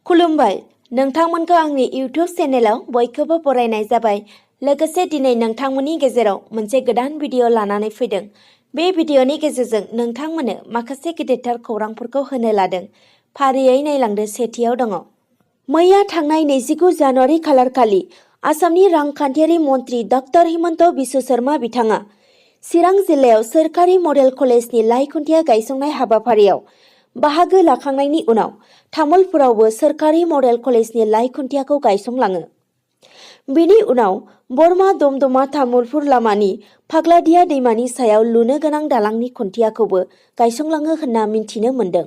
खुलुमबाय नोंथांमोनखौ आंनि इउट्यूब चेनेलाव बयखौबो बरायनाय जाबाय। लोगोसे दिनै नोंथांमोननि गेजेराव मोनसे गोदान भिडिअ लानानै फैदों। बे भिडिअनि गेजेरजों नोंथांमोननो माखासे गिदिरथार खौरांफोरखौ होनो लादों। फारियै नायलांदो। सेथियाव दङ। मैया थांनाय 29 जानुवारि खालारखालि आसामनि रांखान्थियारि मन्थ्रि डक्टर हिमन्त बिश्व शर्मा बिथाङा चिरां जिल्लायाव सोरखारि मडेल कलेजनि लाइ खुन्थिया गायसंनाय हाबाफारियाव बाहागो लाखांनायनि उनाव तामुलपुरावबो सोरखारि मडेल कलेजनि लाइ खुन्थियाखौ गायसंलाङो। बिनि उनाव बरमा दमदमा तामुलपुर लामानि फाग्लादिया दैमानि सायाव लुनो गोनां दालांनि खुन्थियाखौबो गायसंलाङो होनना मिन्थिनो मोन्दों।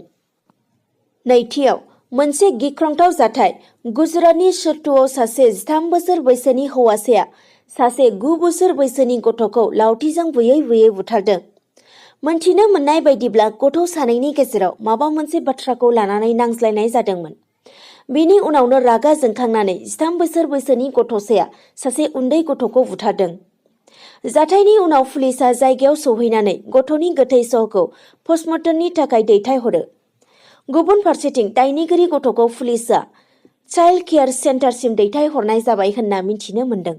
नैथियाव मोनसे गिख्रंथाव जाथाय। गुजरातनि सुरतआव सासे 13 बोसोर बैसोनि हौवासाया सासे 9 बोसोर बैसोनि गथ'खौ लावथिजों बुयै बुयै बुथारदों। मोनथिनो मोननाय बायदिब्ला गथ' सानैनि गेजेराव माबा मोनसे बाथ्राखौ लानानै नांज्लायनाय जादोंमोन। बेनि उनावनो रागा जोंखांनानै 13 बोसोर बैसोनि गथ'साया सासे उन्दै गथ'खौ बुथारदों। जाथायनि उनाव पुलिसआ जायगायाव सौहैनानै गथ'नि गोथै सह'खौ पस्टमर्टेमनि थाखाय दैथायहरो। गुबुन फारसेथिं दायनिगिरि गथ'खौ पुलिसआ चाइल्ड केयार सेन्टारसिम दैथायहरनाय जाबाय होनना मिन्थिनो मोन्दों।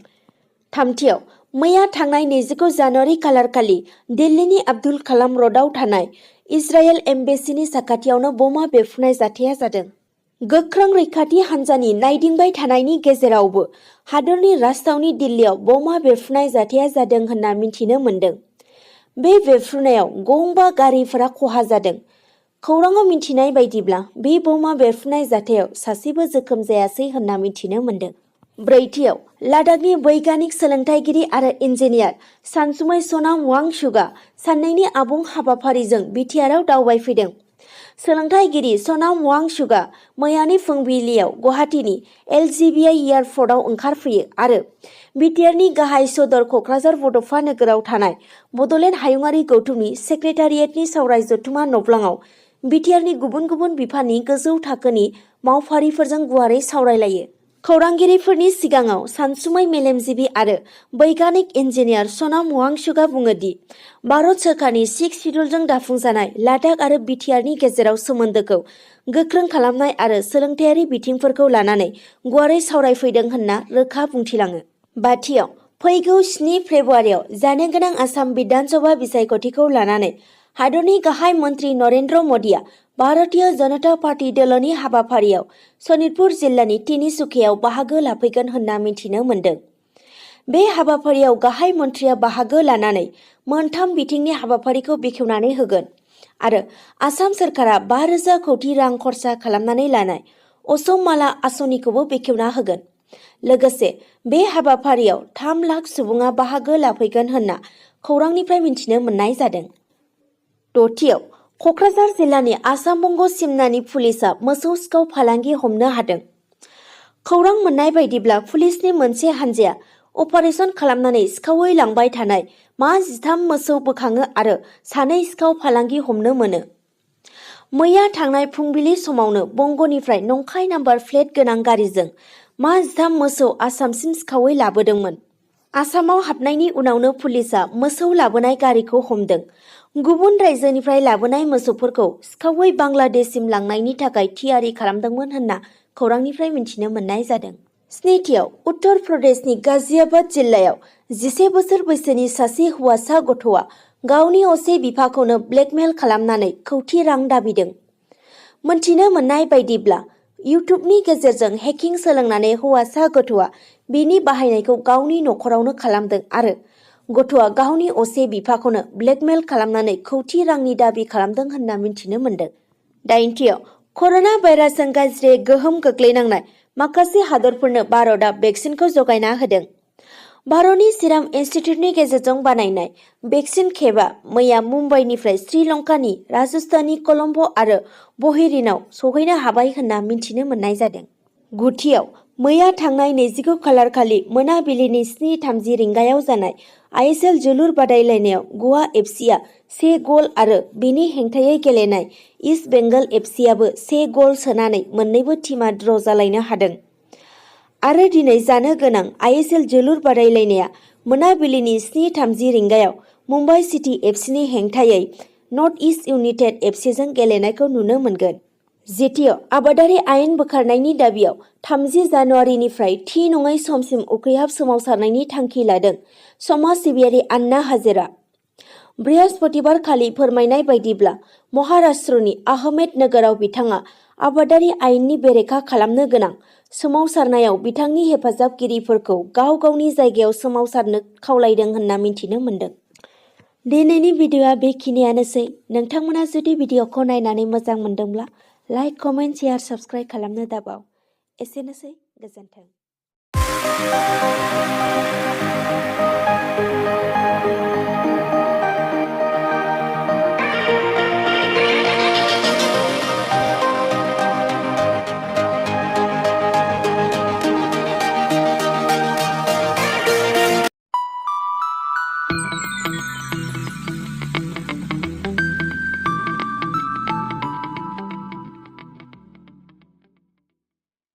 थामथियाव मैया थांनाय 29 जानुवारि खालारखालि दिल्लीनि आब्दुल कालाम र'डआव थानाय इजराइल एम्बेसिनि साखाथियावनो बमा बेरफ्रुनाय जाथाया जादों। गोख्रों रैखाथि हान्जानि नायदिंबाय थानायनि गेजेरावबो हादोरनि राजथावनि दिल्लीयाव बमा बेरफ्रुनाय जाथाया जादों होनना मिन्थिनो मोन्दों। बे बेरफ्रुनायाव गंबा गारिफोरा खहा जादों। खौराङाव मिन्थिनाय बायदिब्ला बे बमा बेरफ्रुनाय जाथायाव सासेबो जोखोम जायासै होनना मिन्थिनो मोन्दों। ब्रैथियाव लादाखनि बैज्ञानिक सोलोंथाइगिरि आरो इन्जिनियार सानसुमै सनाम वांचुकआ साननैनि आबुं हाबाफारिजों बिटिआरआव दावबायफैदों। सोलोंथाइगिरि सनाम वांचुकआ मैयानि फुंबिलियाव गुवाहाटीनि एलजिबिआइ एयारपर्टआव ओंखारफैयो आरो बिटिआरनि गाहाय सदर कक्राझार बड'फा नोगोराव थानाय बड'लेण्ड हायुङारि गौथुमनि सेक्रेटारियेटनि सावराय जथुमा न'ब्लाङाव बिटिआरनि गुबुन गुबुन बिफाननि गोजौ थाखोनि मावफारिफोरजों गुवारै सावरायलायो। खौरांगिरिफोरनि सिगाङाव सानसुमै मेलेमजिबि आरो बैज्ञानिक इन्जिनियार सनाम वांचुकआ बुङो दि भारत सोरखारनि 6 सिड्युलजों दाफुंजानाय लादाख आरो बिटिआरनि गेजेराव सोमोन्दोखौ गोख्रों खालामनाय आरो सोलोंथायारि बिथिंफोरखौ लानानै गुवारै सावरायफैदों होनना रोखा बुंथिलाङो। बाथियाव फैगौ 7 फेब्रुवारियाव जानो गोनां आसाम बिधान सभा बिसायख'थिखौ लानानै हादरनि गाहाय मन्थ्रि नरेन्द्र मदिआ भारतीय जनता पार्टी दोलोनि हाबाफारियाव सनितपुर जिल्लानि तिनिसुकियाव बाहागो लाफैगोन होनना मिन्थिनो मोन्दों। बे हाबाफारियाव गाहाय मन्थ्रिया बाहागो लानानै मोनथाम बिथिंनि हाबाफारिखौ बेखेवनानै होगोन आरो आसाम सोरखारा 5,000 कौटि रां खरसा खालामनानै लानाय असम माला आसनिखौबो बेखेवना होगोन। लोगोसे बे हाबाफारियाव 3 लाख सुबुङा बाहागो लाफैगोन होनना खौरांनिफ्राय मिन्थिनो मोननाय जादों। दथियाव कक्राझार जिल्लानि आसाम बंग सिमनानि पुलिसआ मोसौ सिखाव फालांगि हमनो हादों। खौरां मोननाय बायदिब्ला पुलिसनि मोनसे हान्जाया अपारेशन खालामनानै सिखावै लांबाय थानाय मा 13 मोसौ बोखाङो आरो 2 सिखाव फालांगि हमनो मोनो। मैया थांनाय फुंबिलि समावनो बंगनिफ्राय नंखाय नाम्बार प्लेट गोनां गारिजों मा 13 मोसौ आसामसिम सिखावै लाबोदोंमोन। आसामाव हाबनायनि उनावनो पुलिसआ मोसौ लाबोनाय गारिखौ हमदों। गुबुन रायजोनिफ्राय लाबोनाय मोसौफोरखौ सिखावै बांलादेशसिम लांनायनि थाखाय थियारि खालामदोंमोन होनना खौरांनिफ्राय मिन्थिनो मोननाय जादों। स्निथियाव उत्तर प्रदेशनि गाजियाबाद जिल्लायाव 11 बोसोर बैसोनि सासे हौवासा गथ'आ गावनि असे बिफाखौनो ब्लेकमेल खालामनानै कौटि रां दाबिदों। मोनथिनो मोननाय बायदिब्ला इउट्युबनि गेजेरजों हेकिं सोलोंनानै हौवासा गथ'आ बेनि बाहायनायखौ गावनि नखरावनो खालामदों आरो गथ'आ गावनि असे बिफाखौनो ब्लेकमेल खालामनानै कौटि रांनि दाबि खालामदों होनना मिन्थिनो मोन्दों। दाइनथियाव कर'ना भाइरासजों गाज्रि गोहोम गोग्लैनांनाय माखासे हादरफोरनो भारतआ भेक्सिनखौ जगायना होदों। भारतनि सिराम इन्स्टिट्युटनि गेजेरजों बानायनाय भेक्सिन खेबआ मैया मुम्बाइनिफ्राय श्रीलंकानि राजस्थाननि कलम्बो आरो बहेरिनाव सौहैनो हाबाय होनना मिन्थिनो मोननाय जादों। गुथियाव मैया थांनाय 29 खालारखालि मोनाबिलिनि 7:30 रिंगायाव जानाय आइएसएल जोलुर बादायलायनायाव ग'वा एफसिआ 1 गल आरो बेनि हेंथायै गेलेनाय इस्ट बेंगल एफसिआबो 1 गल सोनानै मोन्नैबो टीमा ड्र' जालायनो हादों। आरो दिनै जानो गोनां आइएसएल जोलुर बादायलायनाया मोनाबिलिनि 7:30 रिंगायाव मुम्बाइ सिटी एफसिनि हेंथायै नर्थ इस्ट इउनाइटेड एफसिजों गेलेनायखौ नुनो मोनगोन। जिथिय आबादारि आयेन बोखारनायनि दाबियाव 30 जानुवारिनिफ्राय थि नङै समसिम उखैहाब सोमावसारनायनि थांखि लादों समाज सिबियारि आन्ना हाजेरा। बृहस्पतिबारखालि फोरमायनाय बायदिब्ला महाराष्ट्रनि आहमेद नगराव बिथाङा आबादारि आयेननि बेरेखा खालामनो गोनां सोमावसारनायाव बिथांनि हेफाजाबगिरिफोरखौ गाव गावनि जायगायाव सोमावसारनो खावलायदों होनना मिथिनो मोन्दों। दिनैनि भिडिअ'आ बेखिनियानोसै। नोंथांमोना जुदि भिडिअ'खौ नायनानै मोजां मोनदोंब्ला लाइक, कमेन्ट, शेयार, साबस्क्राइब खालामनो दाबाव। एसेनोसै, गोजोन्थों।